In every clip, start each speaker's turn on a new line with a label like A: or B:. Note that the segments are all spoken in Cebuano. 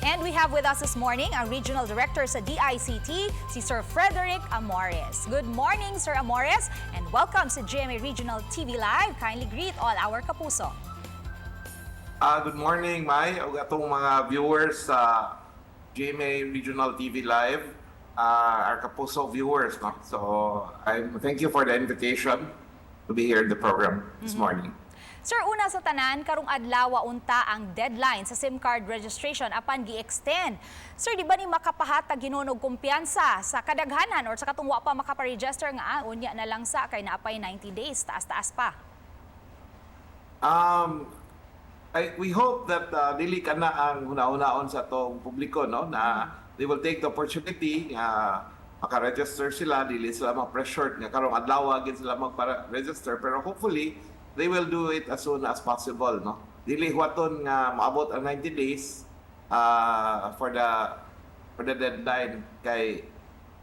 A: And we have with us this morning ang Regional Director sa DICT, si Sir Frederick Amores. Good morning, Sir Amores, and welcome sa GMA Regional TV Live. Kindly greet all our kapuso.
B: Good morning, Mai, ug atong mga viewers sa GMA Regional TV Live, our Kapuso viewers, no? So, I thank you for the invitation to be here in the program this morning.
A: Sir, una sa tanan, karong adlaw unta ang deadline sa SIM card registration apan gi-extend. Sir, di ba ni makapahatag hinuon og kumpiyansa sa kadaghanan or sa katong wa pa makapa-register nga unya na lang sa kay naa pay 90 days, taas-taas pa?
B: We hope that dili kana ang huna-hunaon sa atong publiko, no, na they will take the opportunity nga maka-register sila, dili sila ma-pressured nga karong adlaw gid sila magpa-register, pero hopefully they will do it as soon as possible, no? Dili huwaton nga maabot ang 90 days for the deadline kay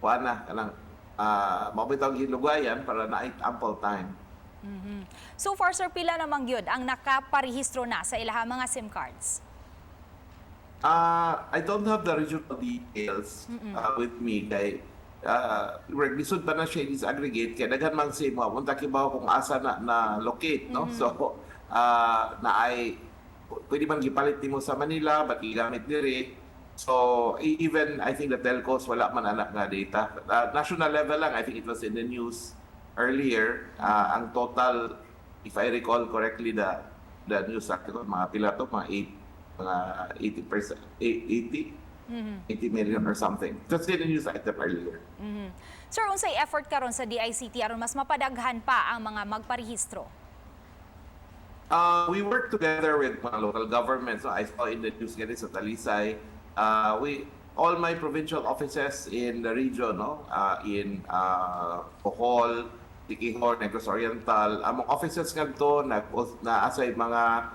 B: kuan na kanang mao bitaw gilugayan para na ample time.
A: So far, sir, pila namang gyud ang nakaparehistro na sa ilahang mga SIM cards?
B: I don't have the regional details with me kay lisod pa na siya disaggregate kay daghan man SIM, wa unta kibaw kung asa na na locate, no? So naay pwede man gipalit nimo sa Manila but gigamit diri. So even I think the telcos wala man ana nga data. National level lang, I think it was in the news earlier, ang total, if I recall correctly the news article, mga pila to, mga 8, mga 80%, 80, 80 million or something. Just in the news item earlier.
A: Sir, unsay effort karon sa DICT aron mas mapadaghan pa ang mga magparehistro?
B: We work together with mga local governments. So I saw in the news ganun sa Talisay. We all my provincial offices in the region, no, in Bohol, Siquijor, Negros Oriental, among offices ngadto nag naa say mga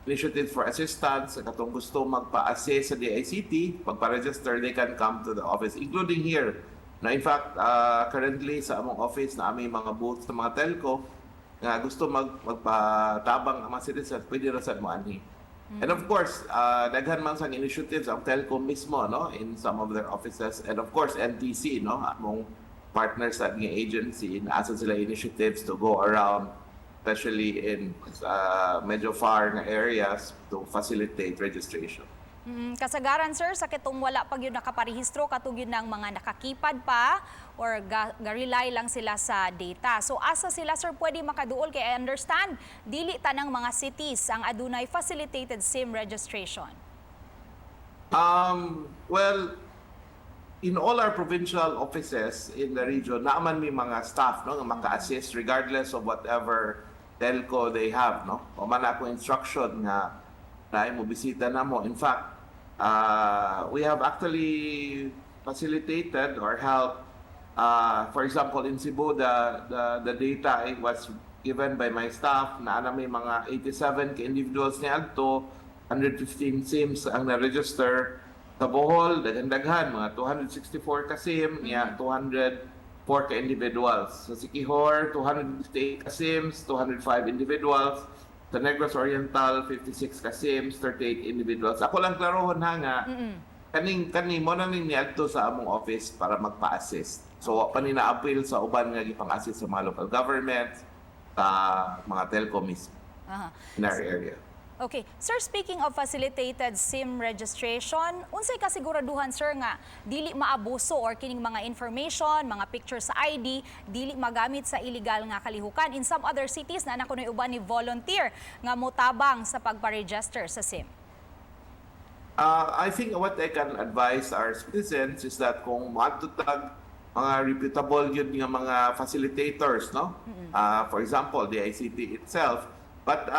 B: initiatives for assistance sa katong gusto magpa-assist sa DICT, pagpa-register, they can come to the office, including here. Na in fact, currently sa among office naa may mga booths sa mga telco nga gusto magpatabang ang mga citizens, pwede ra sad mo anhi. And of course, daghan man sang initiatives ang telco mismo, no, in some of their offices, and of course NTC, no, among partners sa nga agency, naa sad sila initiatives to go around, especially in medyo far nga areas, to facilitate registration.
A: Kasagaran, sir, sa kitong wala pa gyud nakaparehistro, kato gyud ng mga naka-keypad pa or ga-rely lang sila sa data. So asa sila, sir, pwede makaduol kay I understand dili tanang mga cities ang adunay facilitated SIM registration?
B: Well, in all our provincial offices in the region, naa man may mga staff, no, nga maka-assist regardless of whatever telco they have, no. Mao man ako instruction nga na mo bisita na mo. In fact, we have actually facilitated or helped, for example, in Cebu, the data was given by my staff na ana may mga 87 ka individuals ni adto, 115 SIMs ang na-register. Sa Bohol, daghan-daghan, mga 264 ka SIM, niya 204 ka individuals. Sa Siquijor, 258 ka SIMs, 205 individuals. Sa Negros Oriental, 56 ka SIMs, 38 individuals. Ako lang klarohon ha nga, kaning kani mao na ning niadto sa among office para magpa-assist. So wa pa ni na-appeal sa uban nga gipang-assist sa mga local government, sa mga telco mismo in our area.
A: Okay. Sir, speaking of facilitated SIM registration, unsay kasiguraduhan, sir, nga dili maabuso or kining mga information, mga pictures sa ID, dili magamit sa illegal nga kalihukan? In some other cities naa na kunoy uban ni volunteer nga motabang sa pagpa-register sa SIM.
B: I think what I can advise our citizens is that kung moadto tag mga reputable yun nga mga facilitators, no? For example, the DICT itself. But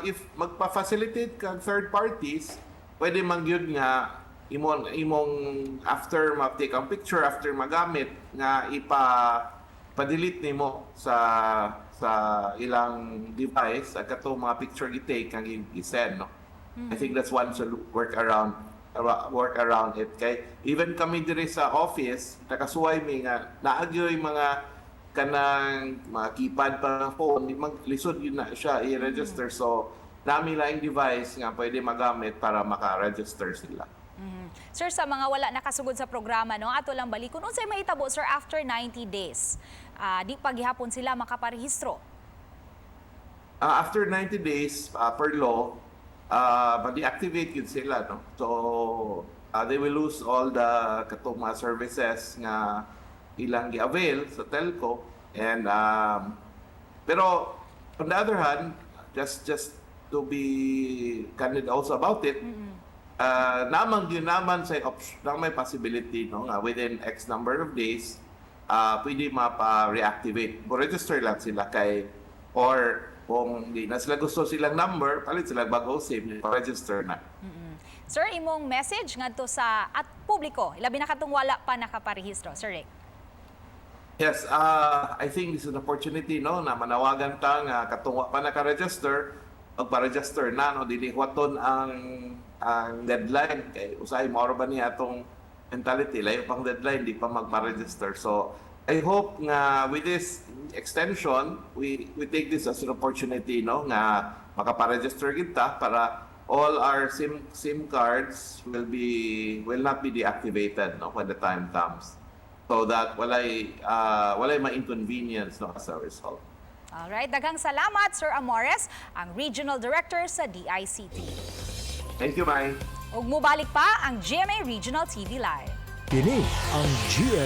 B: if magpa-facilitate kag third parties, pwede man yun nga imong after ma-take ang picture, after magamit, nga ipa pa-delete nimo sa ilang device at katong mga picture gi-take kang i-send, no? I think that's one work around it kay even kami diri sa office nakasuway mi nga naa gyoy mga kanang mga keypad pa nga phone, di mag lisod yun na siya i-register, so naa mi laing device nga pwede magamit para maka-register sila.
A: Sir, sa mga wala nakasugod sa programa, no, ato lang balikon, unsay mahitabo, sir, after 90 days? Di pa gihapon sila makaparehistro.
B: After 90 days, per law, ma-deactivate gyud sila, no? So, they will lose all the katong mga services nga ilang gi-avail sa telco and pero on the other hand, just to be candid also about it, naman yun naman sa option, na may possibility, no, nga within X number of days, pwede mapa-reactivate. Mo register lang sila kay or kung di na sila gusto silang number, palit sila bago SIM, register na.
A: Sir, imong message ngadto sa at publiko, ilabi na katong wala pa nakaparehistro. Sir Rick.
B: Yes, I think this is an opportunity, no, na manawagan ta nga katong wa pa naka-register, magpa-register na, no, dili huwaton ang deadline kay usahay mao ra ba niya atong mentality, layo pang deadline, di pa magpa-register. So I hope nga with this extension, we take this as an opportunity, no, nga makapa-register kita para all our SIM cards will not be deactivated, no, when the time comes, so that walay ma-inconvenience, no, as a result.
A: Alright, daghang salamat, Sir Amores, ang Regional Director sa DICT.
B: Thank you, Mai.
A: Ug mubalik pa ang GMA Regional TV Live.
C: Kini ang GMA